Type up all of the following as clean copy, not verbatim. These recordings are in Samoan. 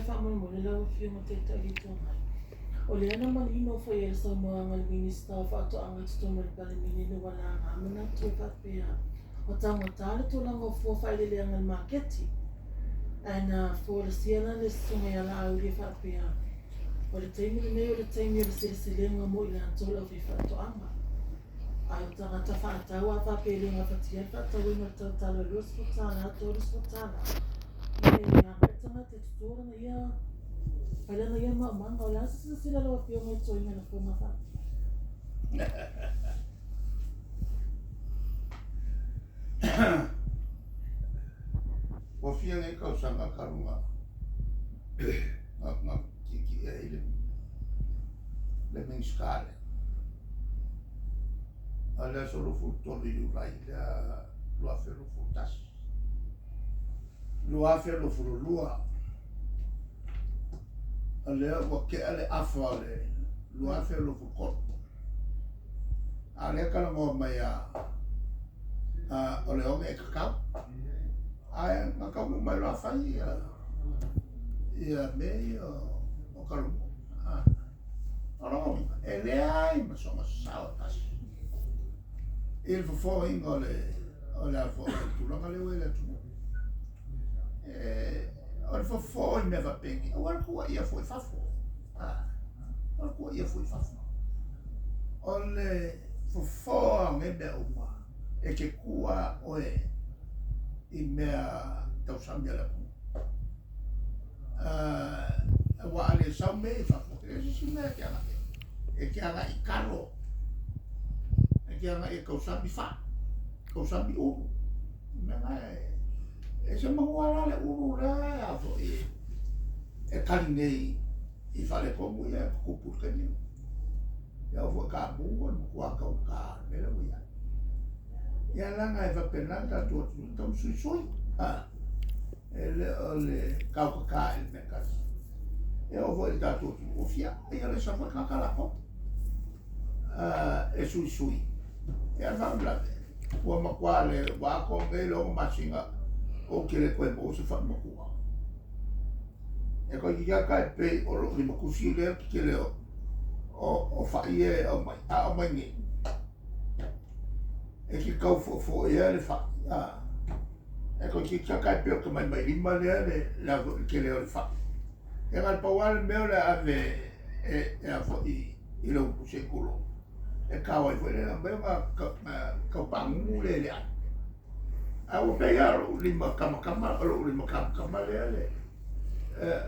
faamolemole lau Afioga Taitai o le Itu Agai. O lea na manino foi i ai le saunoaga a le Minisita o Faatoaga i totonu o le Palemene ina ua laga manatu e faapea ua taugata le tulaga o fua faaeleeleaga i le maketi. Ae na folasia la le Susuga ia Laauli e faapea, o le taimi lenei o le taimi o le seleselega mo i latou le aufaifaatoaga. Ae o tagata faatau a faapea e le gafatia le faatauina o le tautalo e $20, $30, ia e le agai le tagata e toto lana ia, fai lana ia maumaga. O le a se silasila a lau Afioga i ituaiga lafoga faapea? Ua fia nei tausaga talu na na tietie ai le Minisita lea. O le aso 23 Iulai lea 2021. 2022, o lea ua tea le afa o le 2023. A o lea e talanoa mai a o le oge e tatau. Ae na taunuu mai loa fai ia mea ia o Talomua. O lona uiga, e leai ma sona sao e tasi i le fofoina o le o le a foi o le tulaga lea ua i le atunuu. O le fofo i mea faapenei, aua le tuuaia fua i fafo. Aua le tuuaia fua i fafo. O le fofo lava o nei mea uma, e te tu lava oe i mea tausami a le atunuu. Aua a le sau mea i fafo, e leai se isi mea e te agai ai. E te agai i talo, e te agai e tausami fai, tausami ulu. O mea na e, e se manua la le ulu lea a foi e kali nei i faaletonu ia e tutupu i le taimi lenei. Ia oo foi i taamu o le matua taugata o le mea lea ua i ai. Ia leaga e faapena le tatou atunuu e tatau ona suisui. E le o le taugata i le mea e tasi. E oo foi i le tatou atunuu ua fia ai o le isi foi tagata latou e suisui. Ia o le faalavelave ua matua le ua atoa nei le 6 masina ou te le toe maua se faamatua. E toeitiiti lava tai pei o lou limatusi lea le tele o fai ia e aumai, a aumai nei, e te tau foefoea le fai, a. E toeitiiti lava tai pei o le tamatamailima lea le tele o le fai. Ia na o le pau lava le mea o le ave e a foi i lau se i tulou, e tao ai foi lea aumai ona tau pagugu lea i le ai. Ae ua pei lava o lou lima kamakama, o lou lima kamakama lea le,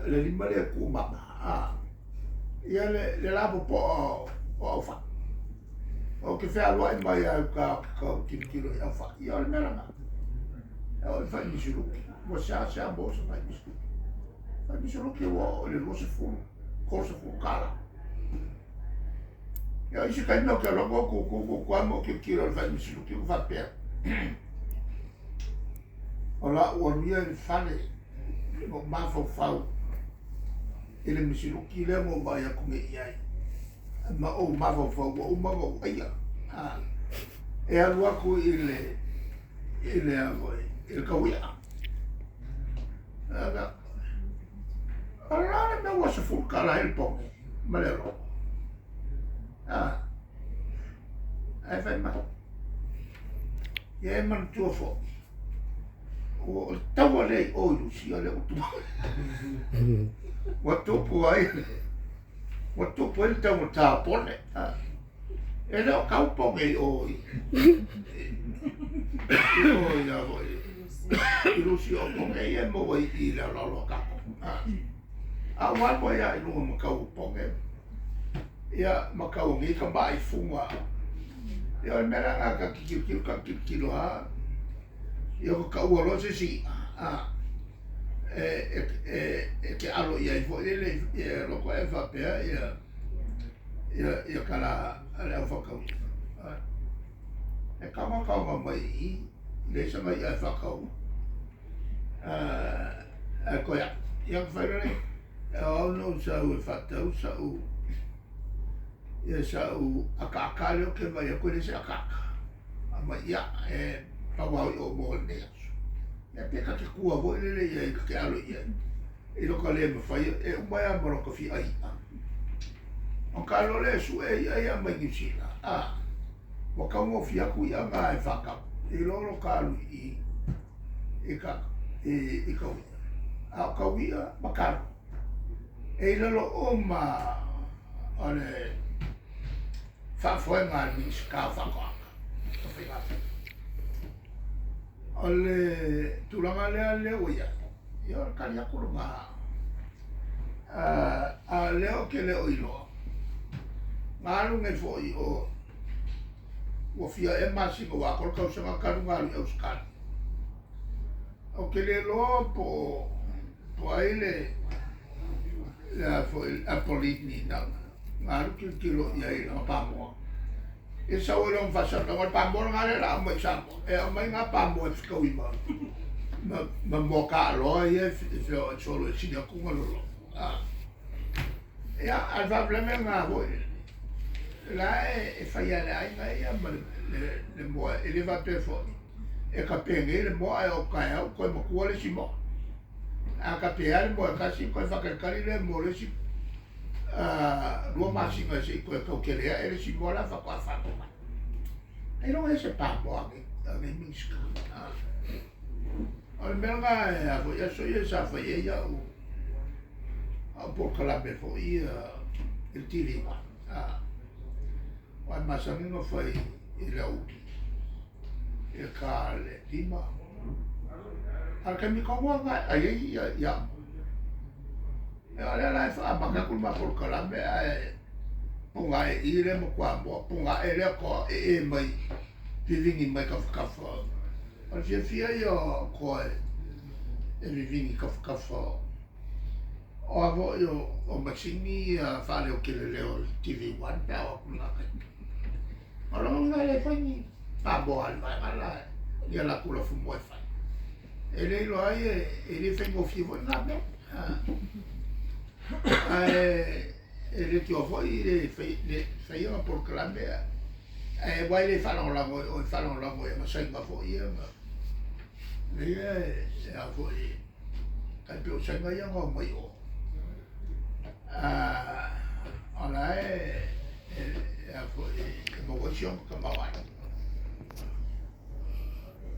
le lima lea e tuumama, a, ia le lapopoa o aufai. Ou te fealuai mai lava i uta ou te tau tilotilo i aufai, ia o le mea lena. E oo i fai misiluki, ua seasea maua se fai misiluki. Fai misiluki ua oo i le 20, 30 tala. Ia o isi taimi ou te alu atu ou tutu tutu lava ma ou tilotilo i le fai misiluki ma faapea, o lau alu ia i le fale ma ou mafaufau i le misiluki lea na ou vaai atu nei i ai ma ou mafaufau ua uma ona ou aia. E alu atu i le i le a foi i le taui'a. O le a le mea ua $10 ai le poge ma le alofa? Ae fai mai. Ia e manatua foi, o le taua lea i o i Lusia lea ua tupu. Ua tupu ai, ua tupu ai le taugata o pone. E le o tau pone i o i o i a foi i Lusia o pone ia e maua i i le aloalo a tatou. A ua alu ai lava i luga ma tau o pone ia ma tau o nei tamai fuga. Ia o le mea la lena ta te tilotilo, ta te tilotilo lava, ia ua taua loa se isi i'a, e te alo i ai foi lele, ia loto e faapea ia tala a le aufaatau i'a. E kaoga mai i i, leai sana i'a e faatau, ae toe aʻu. Ia ona fai loa lea, e ao ona ou sau e faatau sa'u ia sa'u akaaka lea ou te vaai atu e leai se akaaka. Aumai, ia, e pau lava o i o mo lenei aso. Ia pe ta te tua foi lele i ai, ta te alo i ai. I lo ka le mafai e uma ai lava ma lota fia i'a. Ona ta alu loa lea e su'e i'a ia mai Niu Sila, a, ua taugofie atu i'a na e faatau i lo lota alu i i ka i i tau i'a. A o tau i'a ma talo, e i lalo uma o le faafoega a le Minisita o Faatoaga ma Faiga Faiva. O le tulaga lea lea ua i ai, ia o le tali atu lena. A o lea ou te le o iloa, na alu nei foi i o, ua fia ea masina ua atoa le tausaga talu ona alu i Ausetalia. Ou te le iloa po o ai le a foi Apolini na alu tilotilo i ai i lana pamoa. E sau ai lona faasalalauga, o le pamoa lena lea o le a aumai i Samoa. E aumai na pamoa e fetaui ma moa taaloa ia e feoai solo e sili atu ona loloto. Ia, a o le faalavelave lena foi lele, o la e fai lava e le aiga ia ma le moa, e le faapea foi e tape nei le moa ae oo atu taeao ua toe matua le isi moa. A tape lava le moa e tasi ona toe faatalitali lea mo le isi 2 masina se i toe tau tele ae le isi moa la faatoa fanau mai. Ailoga e se pamoa a nei Minisita. O le mea lena e a foi aso ia sa fai ai au au polokalame foi i le TV One. Aua e masani ona fai i le aoauli i le ta le 5. A o le taimi tonu lava lena e ai ai ia au. Ia o lea la e faaamata atu le ma polokalame ae pogae i lea matua moa, pogae lea toa ee mai vivini mai tafatafa. O le fiafia ia o toa e vivini tafatafa o a foi o masini ia faaleoteleleo o le TV One pe a oo atu i lena taimi. O lona uiga e le fai ni pamoa a le vaega la ia latou lafumoa e fai. E le iloa ai e le faigofie foi lena mea. Ae e leitioa foi le faia o polokalame ae aua e le faalagolago i o e faalagolago i masaiga foi ia na ia e a foi tai pei o saina ia na omai o o la e a foi e maua ai si ona tamaoaiga.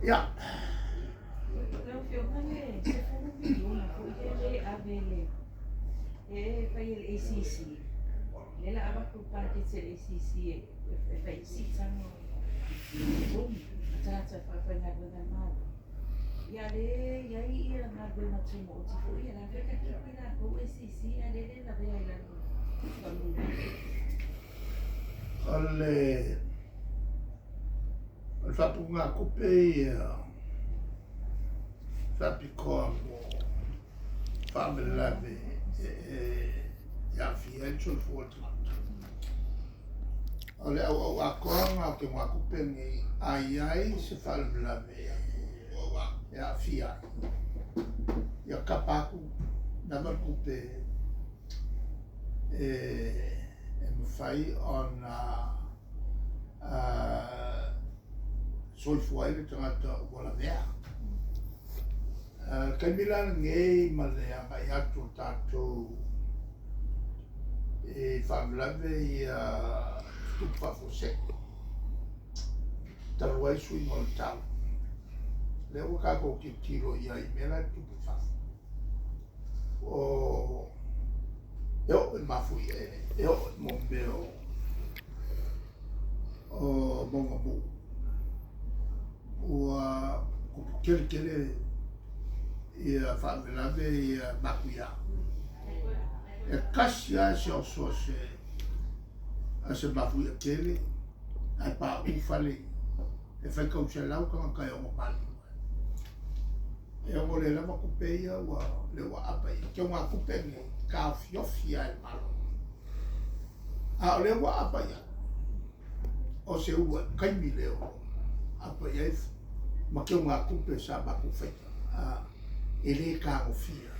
Ia. Lau Afioga le $10 miliona foi lea e ave e fai e le ACC, lea la avatu le paketi a le ACC e fai ai siitaga o totogi a tagata faafaigaluega a le Malo. Ia lea e i ai ia galuega tumaoti foi ia, la foi e takipi latou ACC ae lea e le lavea i lalo o faamanuiaga. O le O le faapugatupe ia faapitoa mo faalavelave e aafia ai le soifua o le tagata. O le auau atoa lena o teugatupe lenei, a i ai se faalavelave e aafia ai, ia tapa atu lava le tupe e mafai ona soifua ai le tagata ua lavea. O le taimi la lenei ma le agai atu o tatou i faalavelave ia tutupu faafuasei talu ai suiga o le tau, lea ua tatou tilotilo i ai i mea la e tutupu i fafo. O e oo i mafuie, e oo i mo mea o mauga mou. Ua tupu tele tele ia faalavelave ia matuia. E tasi lava se oso a se mafuie tele ae pauu fale e faitau selau tagata e ono maliliu ai. E ono le lava tupe ia ua lea ua aapa i ai. Teugatupe nei taofiofi lava e le Malo. A o lea ua aapa i ai, o se uluai taimi lea ua aapa i ai ma teugatupe sa matou faia, e le tagofia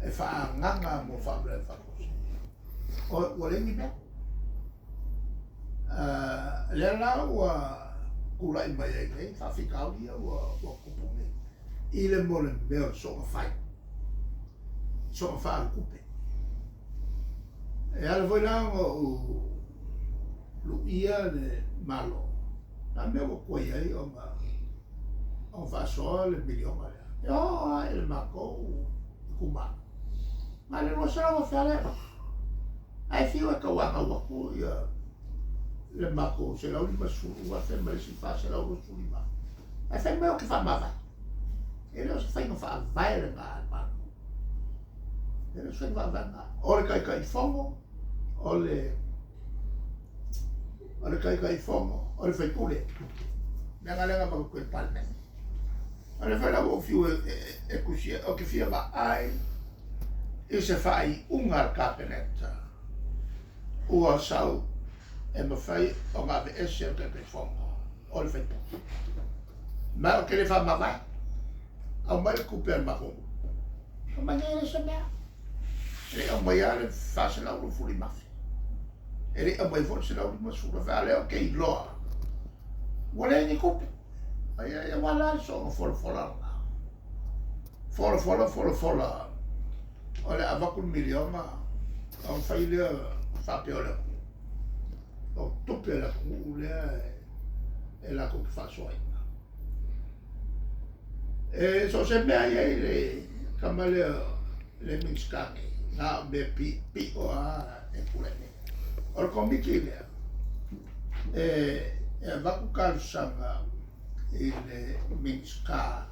e faaagaga mo faalavelave faafuasei. Ua leai ni mea. Lea la ua tulai mai ai nei faafitauli ia ua tupu nei i le mo le mea o le soona fai. Soona faaalukupe. E ala foi la ona ou luia le Malo, na mea ua tuai ai ona ona faasoa le miliona lea. E oo lava i le matou itumalo, na o le $200,000 lea e avatu. Ae fiu e tauanau atu ia le matou $150,000 ma le isi $425,000. Ae fai mai ou te faamavae. E le o se faiga faavae lena a le Malo. E le o se faiga faavae lena. O le Taitaifono, o le o le Taitaifono, o le sui usufono. Leaga lea na avatu i le Palemene. O lea foi la ua ou fiu e tusia, ou te fia vaai i se faaiuga a le Kapeneta ua sau e mafai ona aveese le Taitaifono o le sui usufono. Ma ou te le faamavae. Aumai le tupe a le matou nuu. Aumai nei le se mea. E le i aumaia lava le $425,000. E le i aumaia foi le $150,000. A o lea ou te iloa ua leai ni tupe. Aia, aua la le soona folafola lena. Folafola, folafola, o le a avatu le miliona, ona fai lea faapea o le atunuu. O tupe a le atunuu lea e latou te faasoaina. E so o se mea i ai le tama lea le Minisita nei, na o mea piopio lava e tulai mai. O le Komiti lea, e avatu talosaga i le Minisita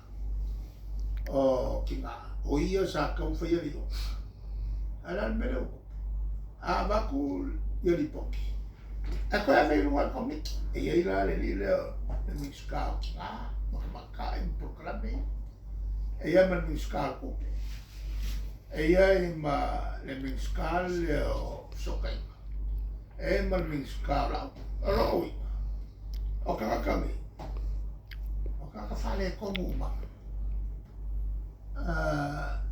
o Tina, o ia sa tau faia le iuga. Ae o le a le mea lea ua tupu? A avatu ia lipoti, Ae toe ave i luga o le Komiti. E i ai la le alii lea o le Minisita o Tina ma Tamaitai ma Polokalame, e i ai ma le Minisita o Tupe, e i ai ma le Minisita lea o Fesootaiga, e i ai ma le Minisita o Lauga. O lona uiga, o tagata nei, o tagata faaletonu uma.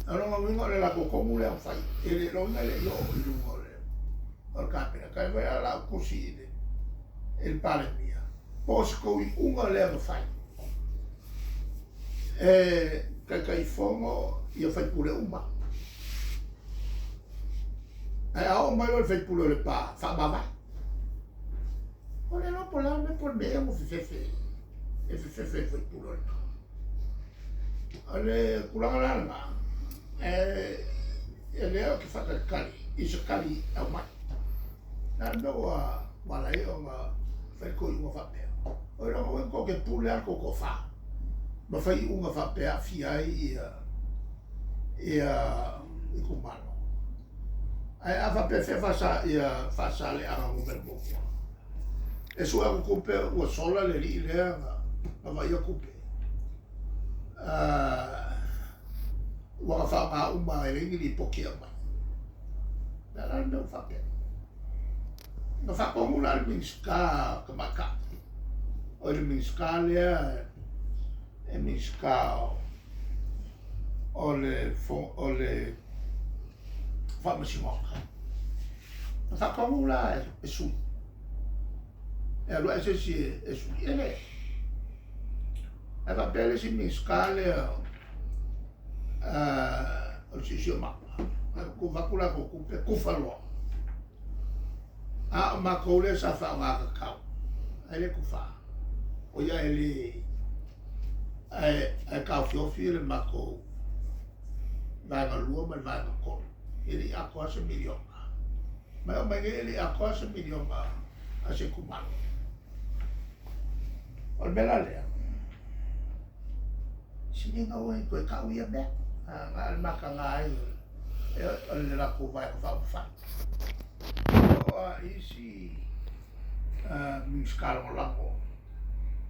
O lona uiga o le latou tonu lea na fai, e le lona uiga e le i oo i luga o le o le Kapeneta, e fai lava lau tusi i le i le Palemia, po o se tou iuga lea na fai e Taitaifono ia sui usufono uma. Ae a oo mai loa i le sui usufono o Lepa, faamavae. O le iloa po o le a le mea, po o le mea ea ua fefefe e fefefe i le sui usufono o Lepa. O le tulaga la lena, e lea ou te faatalitali i se tali aumai. O le a le mea ua ala ai ona fai le tou iuga faapea? O lona uiga tou te pule lava le tou toafa ma fai iuga faapea e aafia ai ia itumalo. Ae a faapefea Faasaleleaga Nu.1? E sue atu tupe ua sola le alii lea na vaaia tupe. Ua na faaaoga uma e leai ni lipoti e aumai. O le a la le mea ua faapea? Na faatonu la le Minisita Tamaitai, o le Minisita lea e Minisita o le o le Faamasinoga. Na faatonu la e sui, e alu ae se isi e sui, e leai. Ae faapea le isi Minisita lea o le Siosiomaga, avatu latou tupe, tufa loa. A o matou lea sa faaaoga tatau, ae le tufa. O ia e le, ae taofiofi le matou vaega lua ma le vaega tolu, e le i atoa se miliona. Ma e oo mai nei e le i atoa se miliona a se itumalo. O le mea la lea, sili ona aua ne i toe tau ia mea, na o le mataga ai o le latou Vaega Faaupufai. O a isi Minisita Lagolago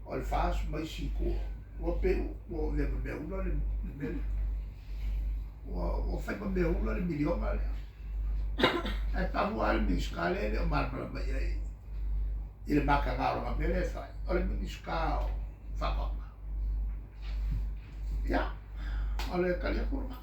o le FAST ma isi i tua, ua pei ua avea ma mea ula le mea lea. Ua fai ma mea ula le miliona lea. Ae pau lava le Minisita lea e le o malamalama i ai i le mataga o lana mea lea e fai, o le Minisita o Faatoaga. Ia, o le tali atu lena.